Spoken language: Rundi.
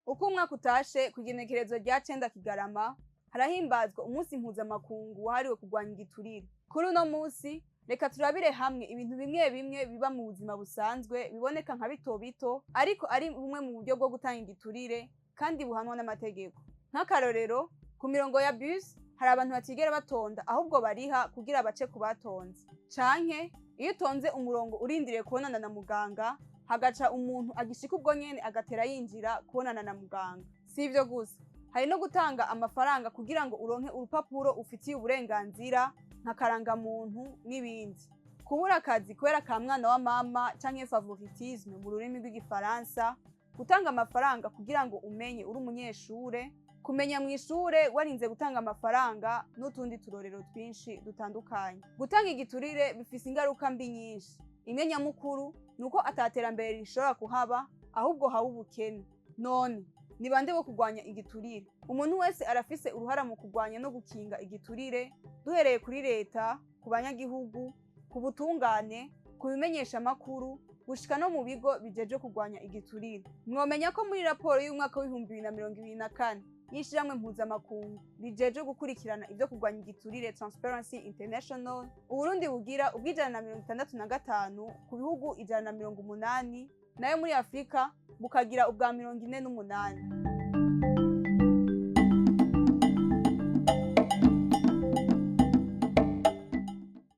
Uko umwaka utashe, ku igenekerezo rya 9 Kigarama harahimbazwa umunsi mpuzamakungu wahariwe kurwanya igiturire. Kuri uno munsi, reka turabire hamwe ibintu bimwe bimwe biba mu buzima busanzwe biboneka nka bito bito, ariko ari bumwe mu buryo bwo gutanga igiturire kandi buhanwa n'amategeko. Nk'akarorero, ku mirongo ya bus hari abantu batigera batonda, ahubwo bariha kugira bace ku batonze. Canke iyo utonze umurongo urindiriye kubonana na muganga, hagaca umuntu agishika ubwo nyene agatera yinjira kubonana na muganga. Si ivyo gusa, hari no gutanga amafaranga kugira ngo uronke urupapuro ufitiye uburenganzira nka karangamuntu n'ibindi. Kubura akazi kubera ka mwana wa mama canke favoritisme mu rurimi rw'Igifaransa, gutanga amafaranga kugira ngo umenye uri umunyeshure, kumenya mw'ishure warinze gutanga amafaranga, n'utundi turorero twinshi dutandukanye. Gutanga igiturire bifise ingaruka mbi nyinshi. Imwe nyamukuru ni uko ataterambere rishobora kuhaba, ahubwo haba ubukene. None ni bande bo kurwanya igiturire? Umuntu wese arafise uruhara mu kurwanya no gukinga igiturire, duhereye kuri leta, ku banyagihugu, ku butungane, ku bimenyesha amakuru, gushika no mu bigo bijeje kurwanya igiturire. Mwomenya ko muri raporo y'umwaka w'2024 y'ishirahamwe mpuzamakungu rijeje gukurikirana ivyo kurwanya igiturire, Transparency International, Uburundi bugira ubw'165 ku bihugu 180, nayo muri Afurika bukagira ubwa 48.